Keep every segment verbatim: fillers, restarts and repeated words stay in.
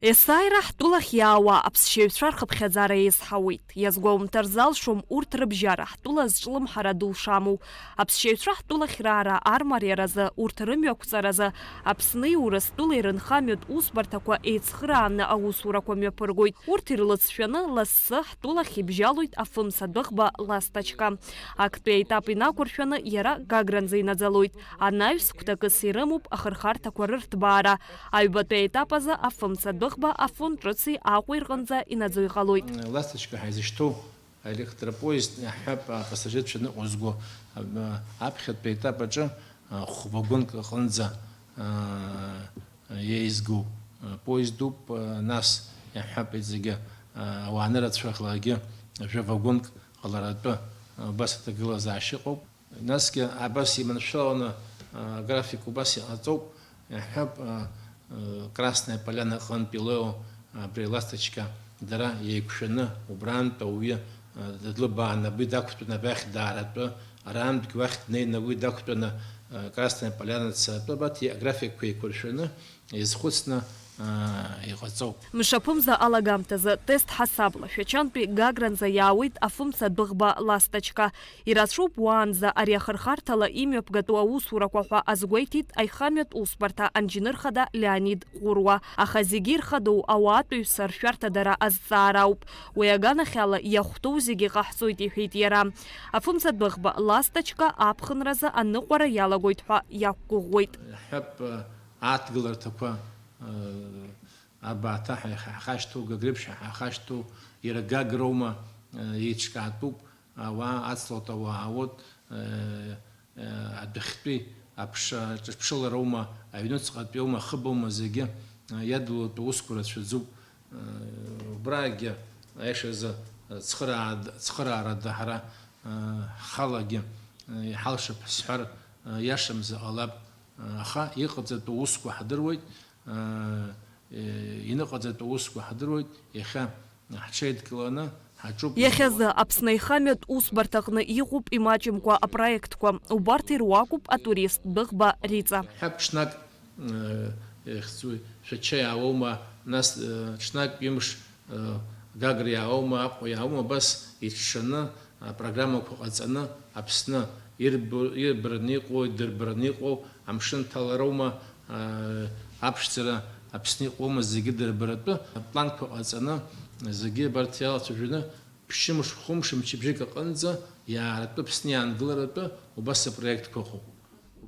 Есааира ҳтәылахь иаауа аԥсшьаҩцәа рхыԥхьаӡара еизҳауеит. Иазгәоумҭар залшом урҭ рыбжьара ҳтәыла зҿлымҳара ду шамоу. Аԥсшьаҩцәа ҳтәылахь раара армариаразы, урҭ рымҩақәҵаразы Аԥсни Урыстәылеи рынхамҩатә усбарҭақәа еицхырааны аусурақәа мҩаԥыргоит. Урҭ ирлыҵшәаны лассы ҳтәылахь ибжьалоит афымца дәыӷба Ласточка. Актәи аетап инақәыршәаны иара Гагранӡа инаӡалоит. Анаҩс гәҭакыс ирымоуп ахырхарҭақәа рырҭбаара. Аҩбатәи аетап азы афымца дәыӷба Афон ҿыци Аҟәеи рҟынӡа инаӡо иҟалоит. Ласточка ҳәа изышьҭоу аелектропоезд, иаҳҳәап, апассажирцәа ныҟәызго, а, аԥхьатәи аетап аҿы, а, хә-вагонк аҟынӡа, а, еизгоу, а, поездуп, а, нас, иаҳҳәап, зегьы, а, ауаа анырацәаӷьлакгьы жәа вагонк ҟаларатәы, а, убас аҭагылазаашьа ыҟоуп. Насгьы абас иманшәаланы, а, аграфик убас иҟаҵоуп, иаҳҳәап, а, а, Красная Поляна аҟынтә илеиуа абри Ласточка дара еиқәшәаны, убрантә ауаҩы, а, длыбааны, абри дақәтәаны абахь дааратәы, арантәгьы уахь днеины уи дақәтәаны, а, Красная Поляна дцаратәы, абарҭ аграфикқәа еиқәыршәаны, иазхәыцны, аа, иҟаҵоуп. Мшаԥымза алагамҭазы, тест ҳасабла, Шәачантәи Гагранӡа иаауеит афымца дәыӷба Ласточка. Ирацәоуп уаанӡа ари ахырхарҭала имҩаԥгатәу аусурақәа ҳәа азгәеиҭеит аихамҩатә усбарҭа анџьныр хада Леонид Ҟәыруа. Аха зегьы ирхадоу ауаатәыҩса ршәарҭадара азҵаара ауп. Уи аганахьала иахәҭоу зегьы ҟаҳҵоит, иҳәеит иара. Афымца дәыӷба Ласточка аԥхынразы аныҟәара иалагоит ҳәа иақәгәыӷуеит. Ҳәап, Адгыларҭақәа, э, Абаҭа ҳәа иаҳа-, ҳахашҭоу, Гагреиԥшь ҳәа ҳахашҭоу, иара Гагроума, э, еиҿкаатәуп, ауаа ацлоит, ауаа аауеит, э, э, адәахьтәи аԥша-, ҿыԥшылароума, аҩныҵҟатәиоума, ахыбоума, зегьы, э, иадулатәу усқәа рацәаӡоуп. Э, убраагьы, аиашазы, э, цхыраа-, цхыраарада ҳара, э, ҳхалагьы, э, иҳалшап ҳзҳәар, э, иашамзар ҟалап. Аха иҟаҵатәу усқәа ҳдыруеит, э, э, иныҟаҵатәу усқәа ҳдыруеит, иахьа ҳҽеидкыланы ҳаҿуп. Иахьазы Аԥсны аихамҩатә усбарҭаҟны иҟоуп имаҷымкәа апроектқәа, убарҭ ируакуп атурист дәыӷба Риҵа. Ҳәап ҽнак, э, ихьӡуи, Шәача иаауоума, нас, э, ҽнак ҩымш Гагра иааума, Аҟәа иааума, абас иҽшаны апрограммақәа ҟаҵаны, Аԥсны ирбо-, ирбараны иҟоу, идырбараны иҟоу, амшын ҭалароума, аԥшӡара Аԥсны иҟоума, зегьы дырбаратәы апланқәа ҟаҵаны, зегьы абарҭ иалацәажәаны, ԥшьымш, хәымш, мчыбжьык аҟынӡа иааратәы Аԥсны иаангыларатәы убас апроектқәа ыҟоуп.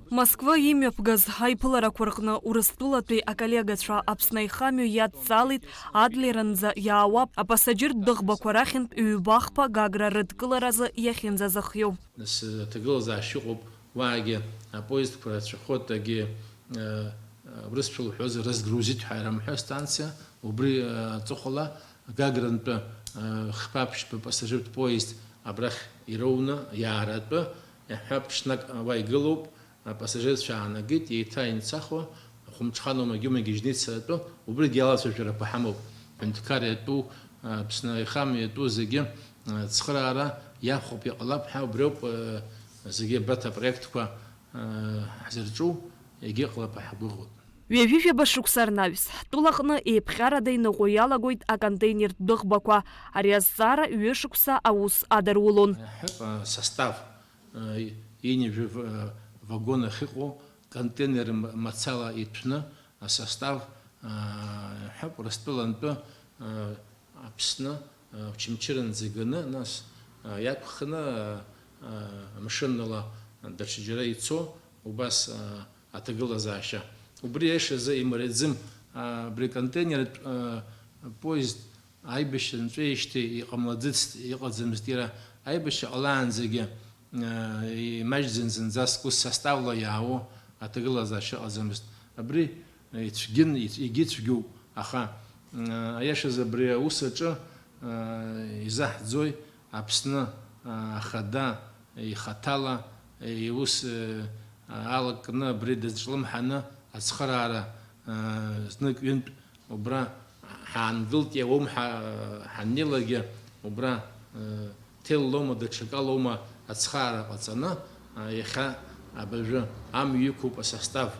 Москва имҩаԥгаз аиԥыларақәа рҟны Урыстәылатәи аколлегацәа Аԥсны аихамҩа иадҵалеит Адлеранӡа иаауа апассаџьыртә дәыӷбақәа рахьынтә ҩба-хԥа Гагра рыдкыларазы иахьынӡазыхиоу. Нас, э, аҭагылазаашьа ыҟоуп, уаагьы апоездқәа рацәахоит, агьи, э, э, урысшәа уҳәозар, разгрузит ҳәа ирымҳәо астанциа, убри, э, аҵыхәала Гагрантәи, э, хԥа-ԥшьба пассажиртә поезд абрахь ироуны иааратәы, иаҳҳәап, ҽнак уа игылоуп, апассажирцәа аанагеит, еиҭа имцахуа, Хәымҽхан оумагьы-оумагьы жьны ицаратәы, убригьы алацәажәарақәа ҳамоуп. Аҳәынҭқар иатәу, Аԥсны аихамҩа иатәу зегьы, э, цхыраара иаҳхәап, иҟалап ҳәа, убриоуп, э, зегьы абарҭ апроектқәа, э, ҳзырҿу, егьыҟалап ҳәа ҳгәыӷуеит. Ҩажәижәаба шықәса рнаҩс, ҳтәылаҟны еиԥҟьарада иныҟәо иалагоит аконтейнертә дәыӷбақәа. Ари азҵаара ҩышықәса аус адарулон. Ҳәа, состав, э, ҩынҩажәа в-, вагон ахьыҟоу контейнер м-, мацала иҭәны асостав, э, ҳәа, Урыстәылантәы, э, Аԥсны, э, Очамчыранӡа иганы, нас, э, иақәхны, э, э, амшынала даҽаџьара ицо, убас, э, аҭагылазаашьа. Убри аиашазы имариаӡым, а, абри аконтейнертә, а, поезд аибашьра нҵәеижьҭеи иҟамлаӡыцт, иҟаӡамызт иара. Аибашьра ҟалаанӡагьы, а, имаҷӡан зынӡаск ус составла иаауа аҭагылазаашьа ыҟаӡамызт. Абри ицәгьын, ицә-, егьи цәгьоуп, аха, а, аиашазы абри аус аҿы, а, изаҳӡои Аԥсны, а, Ахада ихаҭала иус, э, алакны абри дазҿлымҳаны ацхыраара, э, знык-ҩынтә убра ҳаангылт, иауам ҳа-, ҳаннеилагьы убра, э, ҭеллома, даҽакалома ацхыраара ҟаҵаны, э, иахьа абыржәы амҩа иқәуп асостав,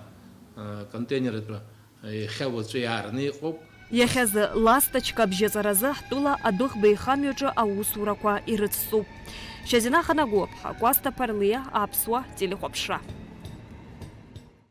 э, контейнератәы, э, иахьа уаҵәы иаараны иҟоуп. Иахьазы ласточка абжьаҵаразы ҳтәыла адәыӷба еихамҩаҿы аусурақәа ирыцҵуп. Шьазина Ханагәыаԥҳа, Кәасҭа Ԥарлиа, Аԥсуа телехәаԥшра.